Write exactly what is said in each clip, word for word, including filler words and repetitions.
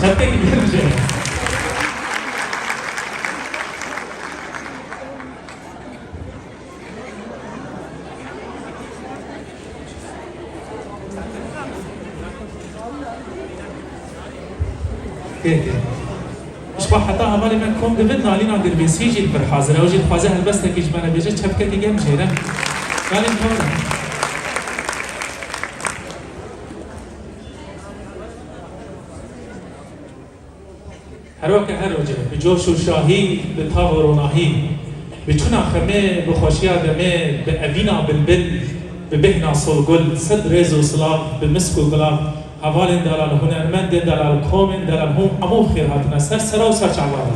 Çepkekî germ jê. Pêk e. Ji xwe heta hevalê me kom dibin, nalîna girbêsî jî li vir hazir e. Ew jî dixwaze helbestekî ji me re bêje, çepkekî germ jê re. Nalîn kar e. Her weke her roje, bi coş û şahî, bi tav û ronahî, bi çûna xemê, bi xweşiya demê, bi evîna bilbil, bi bêhna solgul, sed rêz û silav, bi misk û gulav, hevalên delal, hunermendên delal, komên delal, hûn hemû bi xêr hatine ser sera û ser çava re.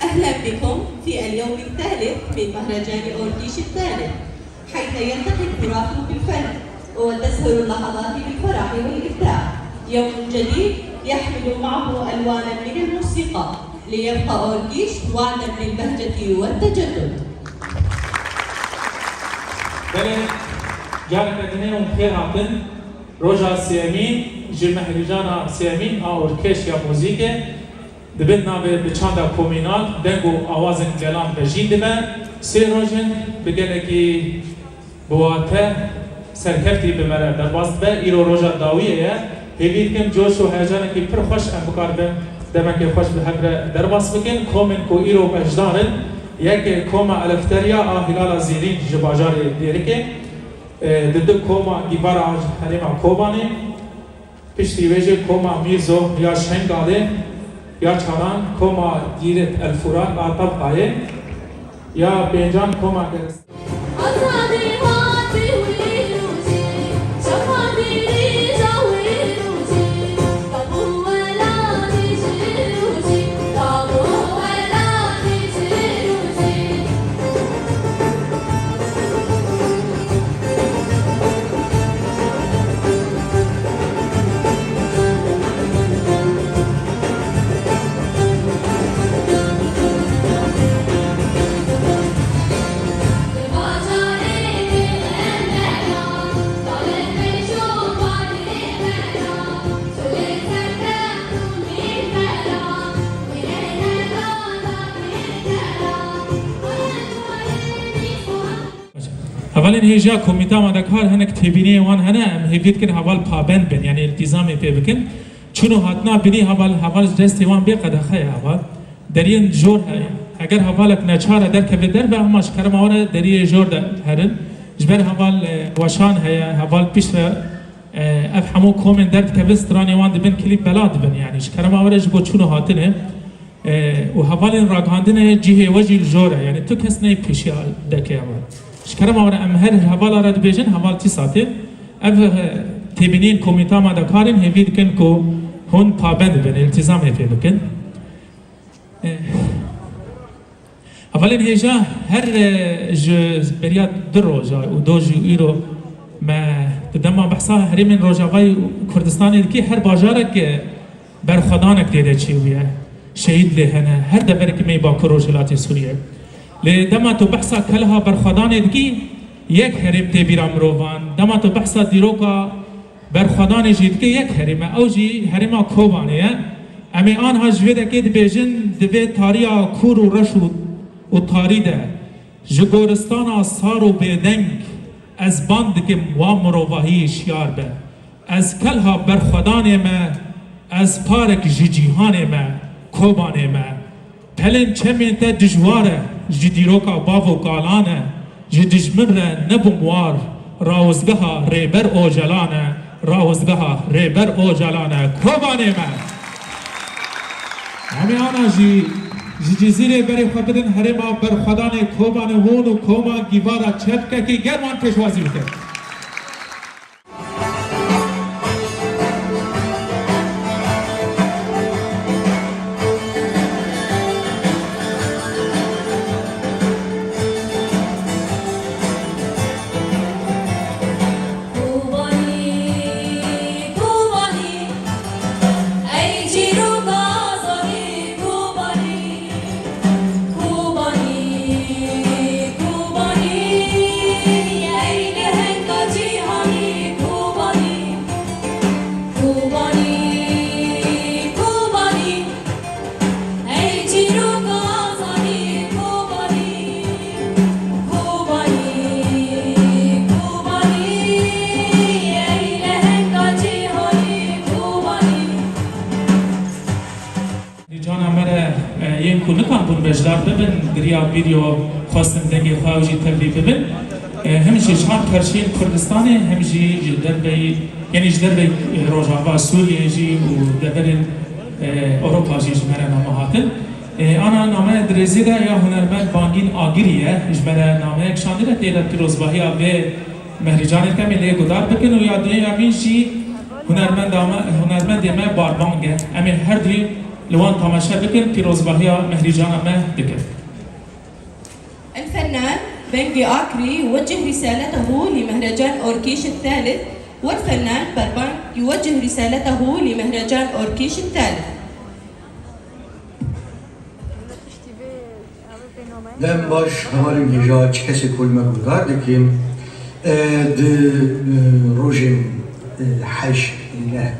أهلًا بكم في اليوم الثالث من مهرجان أوركيش الثالث، حيث يلتقي التراث بالفن وتزهر اللحظات بالفرح والإبداع. يوم جديد يحمل معه ألوانًا من الموسيقى، ليبقى أوركيش وعدًا بالبهجة والتجدد. Belê, careke din ê hûn bi xêr hatin. Roja sêyemîn ji mehrîcana sêyemîn a Orkeştiya Muzîkê. Dibin navê bi çanda komînal, deng û awazên gelan ve jî dibe. Sê roj in bi gelekî bi wate serkeftî bi me re derbas dibe. Îro roja dawiyê ye. Hêvî dikim coş û heyecanekî pir xweş em bikaribin demekê xweş bi hev re derbas bikin. Komên ku îro beşdar in, yek Koma Elefteriya a Hilala Zêrîn ji bajarê Dêrikê, e, didu Koma Gîvara a ji herêma Kobanê, Piştî wê jî Koma Mîrzo ya Şengalê, ya çaran Koma Dîrit El Furat a Tebqayê, ya pêncan Koma Gerest. Hevalên hêja komîta amadekar hinek têbîniyê wan hene, em hêvî dikin heval pabend bin, yanî îltîzamê pê bikin. Çûn û hatina binî heval, heval ji destê wan bê qedexe ye heval. Deriyên jor heye. Eger hevalek neçar e derkeve derve, hema ji kerema wan re deriyê jor de herin. Ji ber heval, e, weşan heye, heval piştre, e, ev hemû komên derdikevin, stranê wan dibin kilî bela dibin. Yanî ji kerema wan re ji bo çûn û hatinê. E, û hevalên ragihandinê cihê we jî li jor e, yanî tu kes neyê pêşiya dekê heval. Ji kerema we re em her hevala re dibêjin, heval tî satê. Ev, e, têbîniyên komîta amadekar in hêvî dikin ku hûn pabend bin, îltîzamê pê bikin. E, hevalên hêja her, e, ji beriya du roja û do jî îro me di dema behsa herêmên Rojavayê Kurdistanê dikî, her bajarek, e, berxwedanek lê de çêbûye. Şehîd lê hene. Her deverekî me yê Bakur Rojhilatê Sûriyê. Lê dema tu behsa kelha berxwedanê dikî, yek herêm tê bîra mirovan. Dema tu behsa dîroka berxwedanê jî dikî, yek herêm e. Ew jî herêma Kobanê ye. Em ê anha ji vê dekê dibêjin, di vê tariya kûr û reş û, û tarî de, ji goristana sar û bêdeng ez ban dikim, wa mirovahiyê şiyar be. Ez kelha berxwedanê me, ez parek ji cîhanê me, Kobanê me. Pelên çemên te dijwar e, ji dîroka bav û kalan e, ji dijmin re nebûm war, rawizgeha Rêber Ocalan e, rawizgeha Rêber Ocalan e, Kobanê me. Em ê ana jî ji Cizîrê berê xwe bidin herêma berxwedanê Kobanê hûn û Koma Gîvara çepkekî germ wan pêşwazî bikin. Kobanî, Kobanî, ey çîroka azadî, Kobanî, Kobanî, Kobanî, ey leheng E, yên ku nikan bûn beşdar bibin, di riya vîdeo xwestin dengê xwe ew jî tevlî bibin. E, him ji çar perçeyên Kurdistanê, him jî ji derveyî, yanî ji derveyî, e, Rojava Sûriyê jî û deverên, e, Ewropa jî ji me re name hatin. E, ana nameya dirêzê de ya hunermend Bangîn Agirî ye, ji me re nameyek şandine, tê de pîrozbahiya vê Mehrîcanê em ê lê guhdar bikin û ya duyemîn jî hunermenda me, hunermendê me Barbang e. Em ê her duyê li wan temaşe bikin, pîrozbahiya Mehrîcana me dikin. الفنان بنجي آكري يوجه رسالته لمهرجان أوركيش الثالث، والفنان بربان يوجه رسالته لمهرجان أوركيش الثالث. Dem baş, hevalên hêja, çi kesê ku li me guhdar dikin, e, di, e, rojên, e, heşt, neh,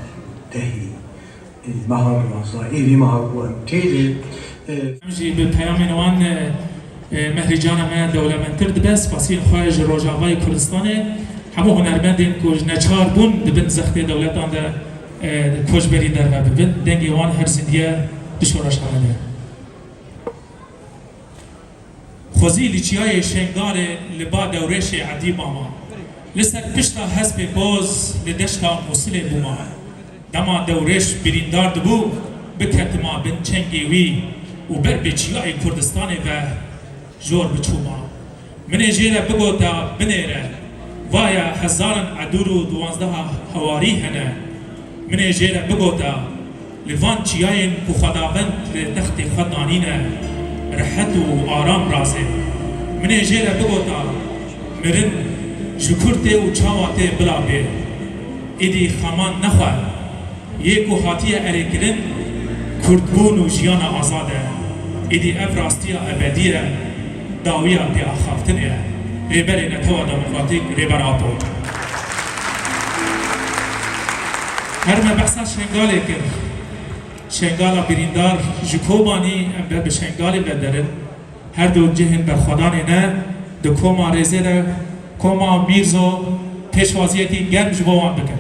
dehî, e, meha duwazdeh, êvî meha ku em tê de, e, Em jî bi peyamên wan, e, e, Mehrîcana me dewlemendtir dibe. Spasiyên xwe ji Rojavayê Kurdistanê, hemû hunermendên ku ji neçar bûn di bin zextê dewletan de, e, koçberî derve bibin. Dengê wan her zindî ye di şoreşa me de. Xwezî li çiyayê Şengalê li ba dewrêşê edî mama. Li ser pişta hespê boz li deşta Mûsilê bûma. Dema dewrêş birîndar dibû, biketima bin çengê wî û ber bi çiyayê Kurdistanê ve jor biçûma. Min ê jê re bigota binêre, vaya hezaran edûr û duwanzdeha hewarî hene. Min ê jê re bigota, li van çiyayên ku Xwedavend li textê xwe danîne, rehet û aram razê. Min ê jê re bigota, mirin ji kur tê û çawa tê bila bê. Êdî xeman nexwe. Yê ku hatiye erêkirin, kurdbûn û jiyana azad e. Êdî ev rastiya ebedî ye, dawiya pêaxaftinê ye. Rêberê Netewa Demokratîk, Rêber Apo. Her me behsa Şengalê kir. Şengala birîndar ji komanî em be bi Şengalê ve derin. Her du cihên berxwedanê ne di koma rêzê de koma Mîrzo pêşwaziyekî germ ji bo wan bikin.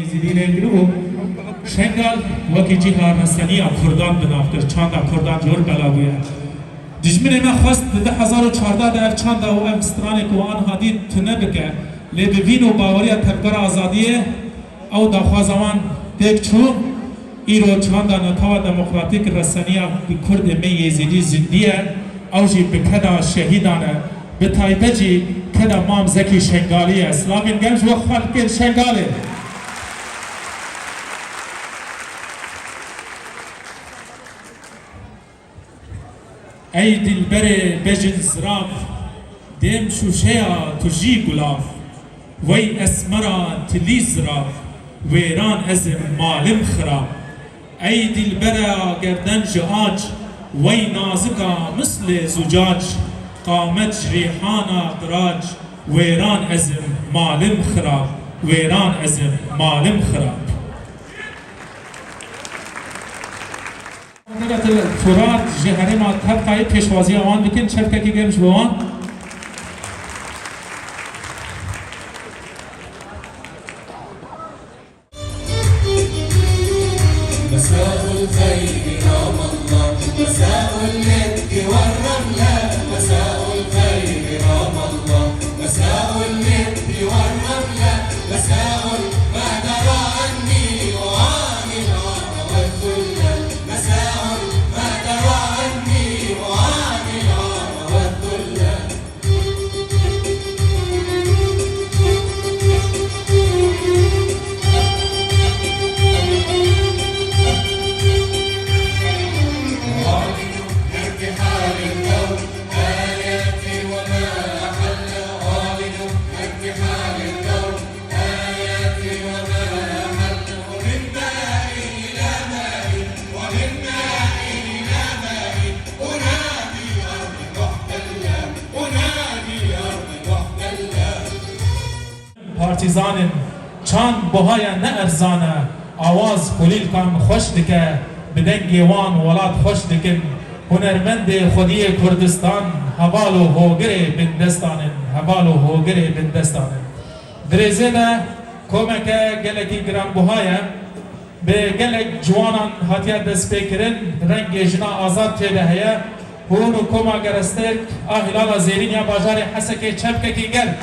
Êzidî lê kiribû. Şengal wekî cîha reseniya Kurdan bi nav kir, çanda Kurdan jor bela bûye. Dijminê me xwest di du hezar û çardeh de ev çanda û ev stranê ku aniha dît tune bike, lê bi vîn û baweriya tevgera azadiyê ew daxwaza wan têk çû. Îro çanda Netewa Demokratîk reseniya bi Kurdê me Yêzîdî zindî ye, ew jî bi keda şehîdan e, bi taybet jî Heda Mam Zekî Şengalî ye. Silavên germ ji bo xelkên Şengalê. Ey dilberê bejin zirav, dêm şûşeya tu jî gulav, wey esmera tilî zirav, wêran ez im malim xirab. Ey dilbera gerden ji ac, wey nazika mislê zucac, qamet ji rîhana qirac, wêran ez im malim xirab, wêran ez im malim xirab. Mehmet Furat ji herêma Terqayê pêşwaziya wan dikin, çepkekî germ ji bo wan. مساء الخير رام الله، مساء المسك والرملة، مساء الخير رام الله، مساء المسك والرملة، مساء ما درى عني وعن العار والذلة، مساء ما درى عني وعن العار والذلة. Partîzanên çand buha ye ne erzan e, awaz kulîlkan xweş dike, bi dengê wan welat xweş dikin. Hunermendê xwediyê Kurdistan, heval û hogirê bindestan in, heval û hogirê bindestan in. Di rêzê de komeke gelekî giranbuha ye. Bi gelek ciwanan hatiye destpêkirin, rengê jina azad tê de heye. Hûn û koma Gerestêrk a Hilala Zêrîn ya bajarê Hesekê çepkekî germ.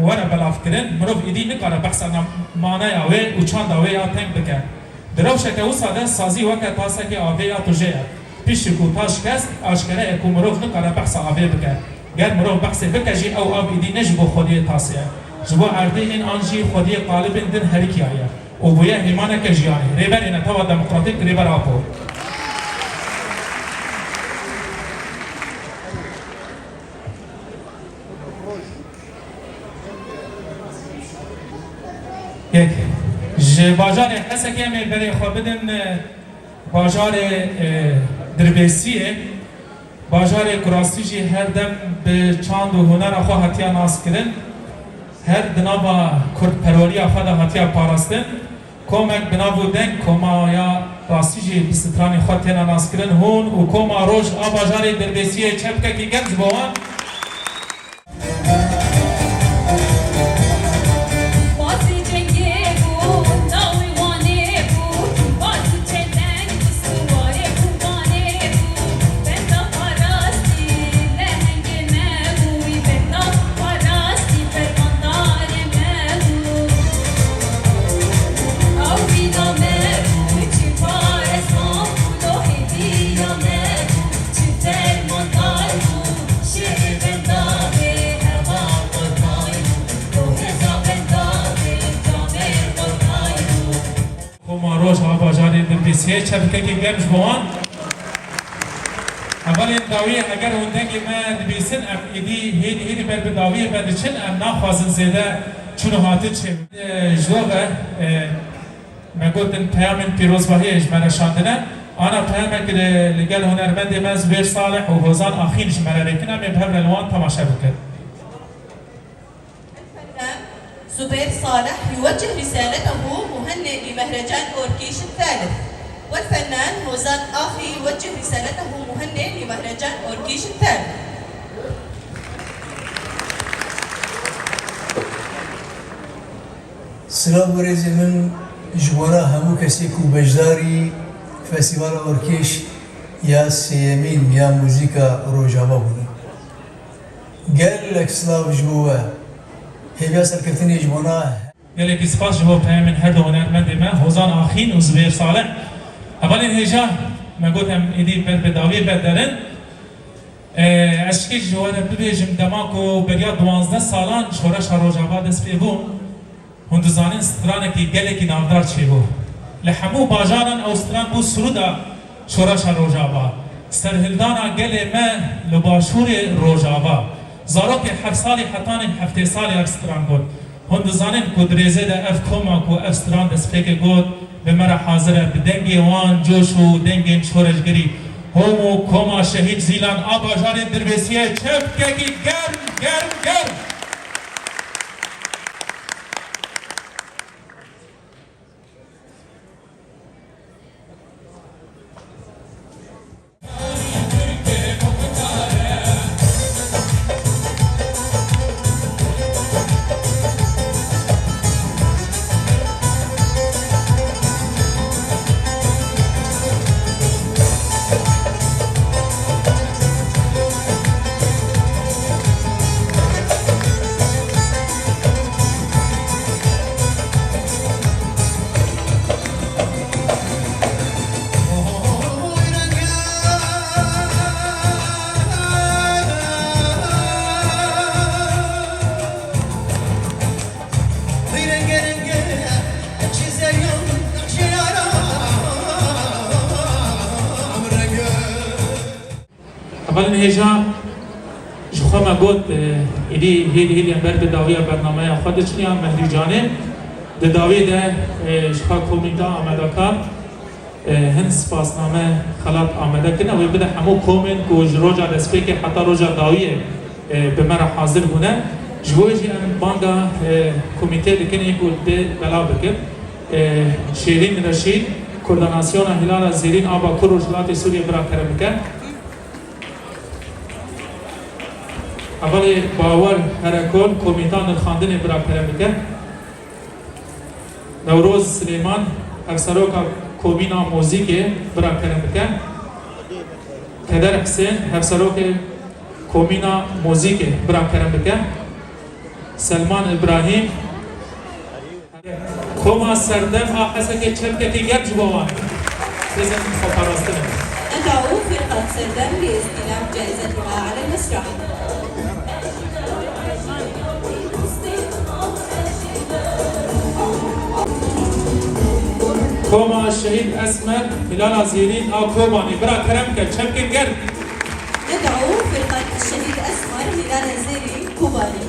Were belavkirin, mirov êdî nikare behsa na-, maneya wê û çanda wê ya teng bike. Di rewşeke wisa de sazî weke tasekê avê ya tujê ye. Piştî ku ta şikest, aşkere ye ku mirov nikare behsa avê bike. Ger mirov behsê bike jî ew av êdî ne ji bo xwediyê tasê ye. Ji bo erdê in an jî xwediyê qalibên din herikî ye. Û bûye hêmaneke jiyanê. Rêberê Netewa Demokratîk, Rêber Apo. Yek. Ji bajarê Hesekê em ê berê xwe bidin, e, bajarê, e, Dirbêsiyê. Bajarê ku rastî jî her dem bi çand û hunera xwe hatiye naskirin. Her di nava kurdperweriya xwe de hatiye parastin. Komek bi nav û deng koma ya rastî jî bi stranê xwe têne naskirin. Hûn û koma Roj a bajarê Dirbêsiyê çepkekî germ ji bo wan. Koma Roj a bajarê Dirbêsiyê çepkekê germ ji bo wan. Hevalên dawiyê, eger hûn dengê me dibîsin, em êdî hêdî hêdî ber bi dawiyê me diçin, em naxwazin zêde çûn û hatin çêbin. Ji we ve, e, me gotin peyamên pîrozbahiyê ji me re şandine. Ana peyamek li, li gel hunermendê me Zubêr Salih û Hozan Axîn ji me re lêkin, em ê bi hev re li wan temaşe bikin. الفنان زبير صالح يوجه رسالته مهنئ لمهرجان أوركيش الثالث، والفنان هوزان آخي يوجه رسالته مهنئ لمهرجان أوركيش الثالث. Silav û rêzê min ji wana hemû kesê ku beşdarî Festîvala Orkêş ya sêyemîn ya muzîka Rojava bûne. Gelek silav ji bo we. Hêviya serkeftinê ji wana. Gelekî spas ji bo peyamên her du hunermendê me, Hozan Axîn û Zubêr Salih. Hevalên hêja, me got em êdî ber bi dawiyê vederin. E, ez şikê ji we re bibêjim, dema ku beriya duwazdeh salan şoreşa Rojava dest pê bû, hûn dizanin stranekî gelekî navdar çêbû. Li hemû bajaran ew stran bû sirûda şoreşa Rojava. Serhildana gelê me li başûrê Rojava. Zarokê heft salî hetanên heftê salî ev stran got. Hûn dizanin ku di rêzê de ev koma ku ev stran destpêkê got, bi me re hazir e, bi dengê wan coş û dengên şoreşgerî. Hom û koma Şehîd Zîlan a bajarê Dirbêsiyê çepkekî germ, germ, germ. Hevalên hêja, ji xwe me got, e, êdî hêdî hêdî em ber bi dawiya bernameya xwe diçin ya Mehrî Canê. Di dawiyê de, e, ji xwe komîta amadekar, e, hin spasname xelat amade kirine. Wê bide hemû komên ku ji roja destpêkê heta roja dawiyê, e, bi me re hazir bûne. Ji bo wê jî em banga, e, komîtê dikin ê ku dê belav bikin. E, Şêrîn Reşîd, Koordînasyona Hilala Zêrîn a Bakur Rojhilatê Sûriyê bira kerem bike. Hevalê Bawer Herekol, Komîta Nirxandinê bira kerem bike. Newroz Silêman, Hevseroka Komîna Mozîkê bira kerem bike. Keder Hisên, Hevserokê Komîna Mozîkê bira kerem bike. Selman Îbrahîm, Koma Serdem a Hesekê çepkekî germ ji bo wan. Bizin xwe parastin e. ندعو فرقة سردم لاستلام جائزتها على المسرح. Koma Şehîd Esmer, Hilala Zêrîn a Kobanê. Bira kerem ke, çepkên germ. ندعو فرقة الشهيد أسمر هلال زيري كوباني.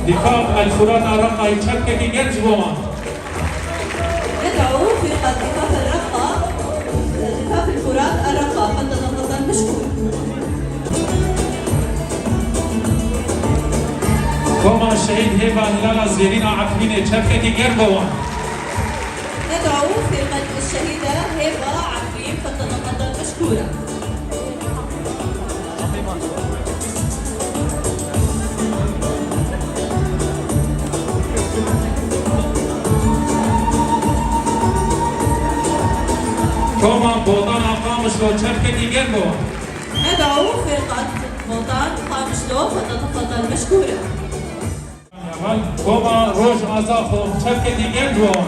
Dîfa El Furat a Reqayî çepkekî germ ji bo wan. ندعو فرقة دفاف الرقة، دفاف الفرات الرقة، فلتتفضل مشكورة. Koma Şehîd Hêva Hilala Zêrîn a Efrînê çepkekî germ bo wan. ندعو فرقة الشهيدة هيفا عفرين فلتتفضل مشكورة. Koma Botan a Qamişlo çepkekî germ bo wan. ندعو فرقة بوطان قامشلو فتتفضل مشكورة. Koma Roj a Zaxo çepkekî germ ji wan.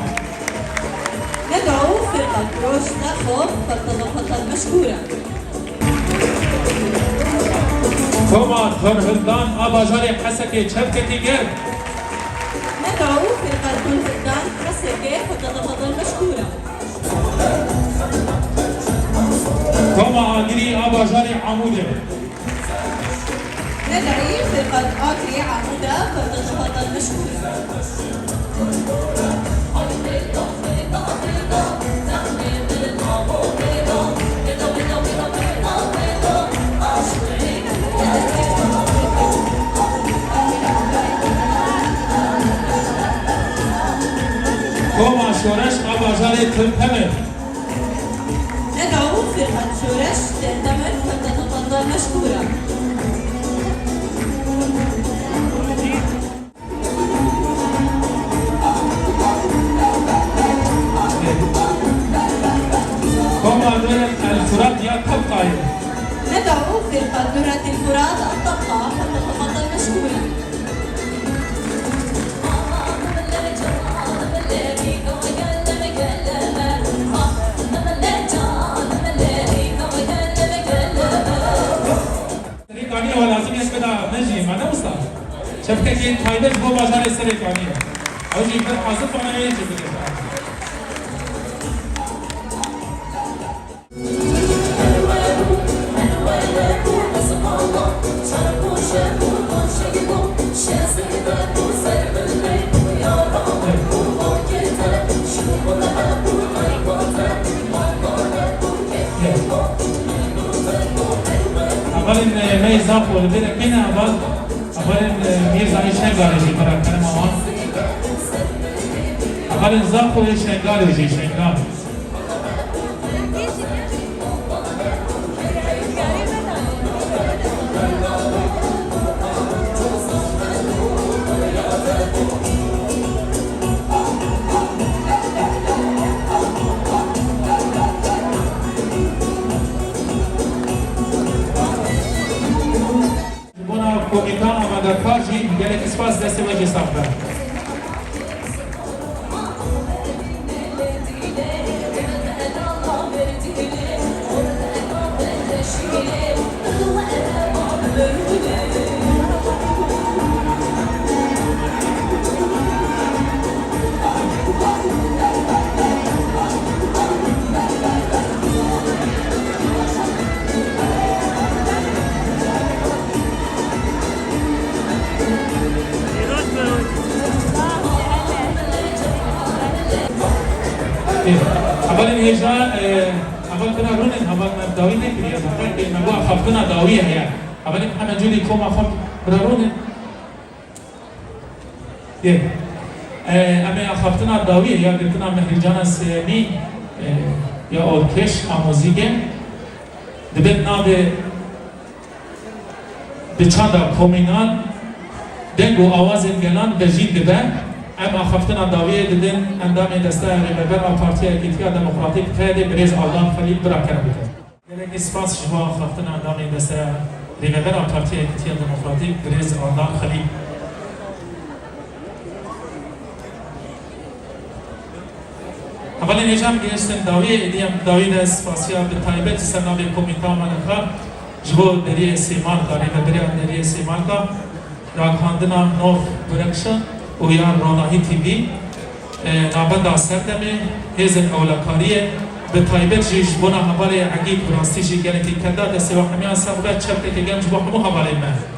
ندعو فرقة روج زاخو فتتفضل مشكورة. Koma Torhildan a bajarê Hesekê çepkekî germ. ندعو فرقة تورهلدان حسكة فتتفضل مشكورة. Koma Agirî a bajarê Amûdê. العيد فرقة آكري عمودة، فلتتفضل مشكورة. Koma Şoreş a bajarê Til Temir. ندعو فرقة شورش تلتمر حتى تتفضل مشكورة. Koma Durret El Furat ya Tebqayê. ندعو فرقة درة الفرات الطبقة حتى تتفضل مشكورة. Serê Kaniyê wa lazim e ez bida me jî, me ne wisa. Çepkekê taybet ji bo bajarê Serê Kaniyê. Ew jî bi azifana wê jî bide. Hevalên, e, me yê Zaxo li vê re kê ne heval? Hevalên, e, Mîrzayê Şengalê jî bira kerema wan. Hevalên Zaxo yê Şengalê jî, Şengal. Ji bona komîta amadekar jî gelekî spas, destê we jî sax be. Hevalên hêja, e, heval bira rûnin, heval me dawî nekiriye, heval me axaftina dawî heye. Hevalên Mihemed Cûlî koma xwe bira rûnin. Yê. E, em ê axaftina dawiyê ya girtina Mehrîcana Sêyemî, e, ya orkeş a muzîkê dibin navê Bi çanda komînan deng û awazên gelan vejîn dibe. Em axaftina dawiyê didin endamê Desteya Rêveber a Partiya Yekîtiya Demokratîk, PYDê, birêz Aldan Xelîl bira kerem bikin. Gelekî spas ji bo axaftina endamê Desteya Rêveber a Partiya Yekîtiya Demokratîk, birêz Aldan Xelîl. Hevalên hêja em gihiştin dawiyê, êdî em dawî de spasiya bi taybet ji ser navê komîta me dixwe ji bo deriyê Sêmalka, rêveberiya deriyê Sêmalka, ragihandina Nov Production û ya Ronahî T V, e, navenda Serdemê, hêzên ewlekariyê, bi taybet jî ji bona hevalê Egîd, bi rastî jî gelekî keda, destê we hemiyan sax be, çepkeke germ ji bo hemû hevalên me.